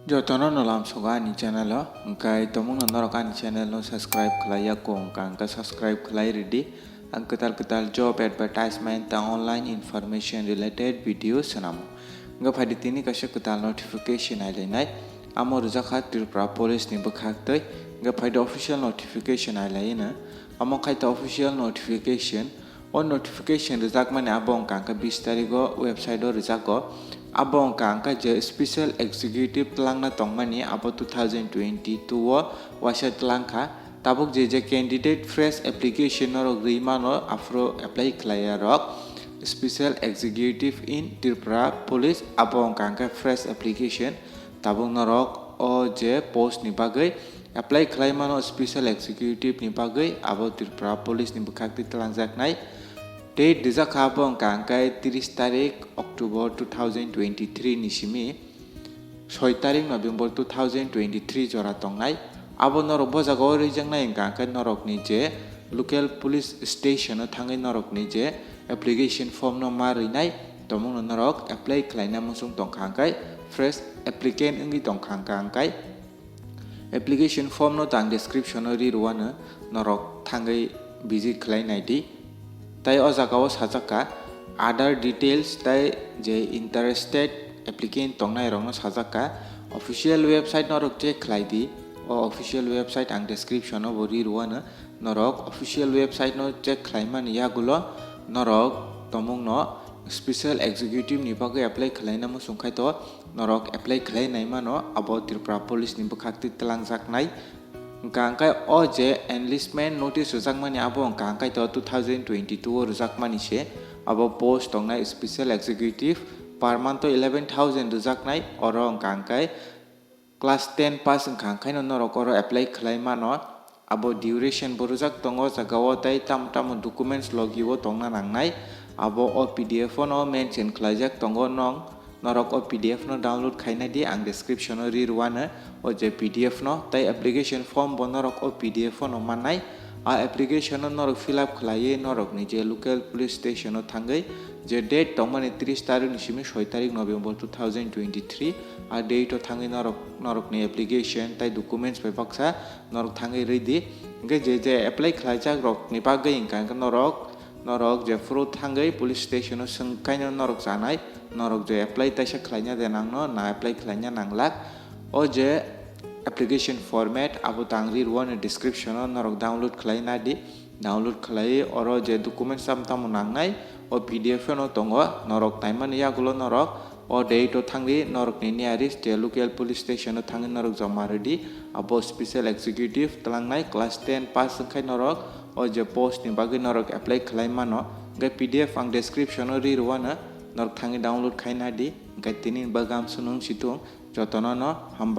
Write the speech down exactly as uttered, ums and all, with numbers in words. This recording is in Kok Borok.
Jotono no lamsogo ani channel o, hwnkhe tomungno norok ani channel no subscribe khlai ya kho wngkha, hwnkhe subscribe khlai ridi. Ang kwtal kwtal job advertisement tei online information related video swnamo. Hwnkhe phaidi tini kaisa kwtal notification ailainai, amo rwjak kha Tripura Police ni bwkhak twi. Hwnkhe phaidi official notification ailaino, amo khai ta official notification. O notification rwjakmani abo wngkha hwnkhe bis tarigo website o rwjago. Abo wngkha hwnkhe je special executive twlangna tongmani abo two thousand twenty-two o waisa twlangkha. Tabuk je je candidate fresh application norok rwi mano aphuru apply khlaiya rok special executive in Tripura Police abo wngkha hwnkhe fresh application. Tabuk norok o je post ni bagwi apply khlai mano special executive ni bagwi abo Tripura Police ni bwkhak twi twlangjaknai. Date rijak kha abo wngkha hwnkhe tris tarik October two thousand twenty-three ni simi soi tarik November two thousand twenty-three jora tongnai. Abo norok bo jaga o rijaknai wngkha hwnkhe norokni je local police station o thangwi norokni je application form no ma rwinai, tomungno norok apply khlaina muchung tongkha hwnkhe fresh applicant wngwi tongkha hwnkha hwnkhe application form no tang description o ri rwano norok thangwi visit khlai nai di. Tai o jaga o sajak kha other details tai je interested applicant tongnai rokno sajak kha official website norok check khlai di. O official website ang description o bo ri rwano norok official website no check khlai mani yagulo norok tomungno special executive ni bagwi apply khlaina muchung khai to norok apply khlai nai mano abo Tripura Police ni bwkhak twi twlangjaknai. Hwnkha hwnkhe o je enlistment notice rwjakmani abo hwnkha hwnkhe to two thousand twenty-two o rwjakmani se abo post tongnai special executive per month o eleven thousand rwjaknai oro hwnkha hwnkhe class ten pass wngkha hwnkhaino norok oro apply khlai mano. Abo duration bo rwjak tongo o jaga o tei tamo tamo documents logi o tongna nangnai. Abo o P D F o no mention khlaijak tongo nong. Norok o P D F no download khaina di, ang description o ri rwano o je P D F no, tei application form bo norok o P D F o no mannai. A application no norok fill up khlaiwi norokni je local police station o thangwi je date tongmani tris tarik ni simi soi tarik November two thousand twenty-three, a date o thangwi norok, norokni application tei documents bai baksa norok thangwi rwi di. Hwnkhe je je apply khlaijak rokni bagwi hwnkha hwnkhe norok, norok jephuru thangwi police station o swngkaino norok chanai, norok je apply taisa khlaina de nangno, na apply khlaina nanglak. O je application format abo tang ri rwani description o norok download khlai na di. Download khlai oro je documents tam tamo nangnai o P D F no tongo, norok taimani yagulo norok o date o thangwi norokni nearest je local police station o thangwi norok joma rwdi. Abo special executive twlangnai class ten pass wngkhai norok o je post ni bagwi norok apply khlai mano. Hwnkhe P D F ang description o ri rwano, norok thangwi download khaina di. Hwnkhe tini bagam sunung situng jotono no hambai.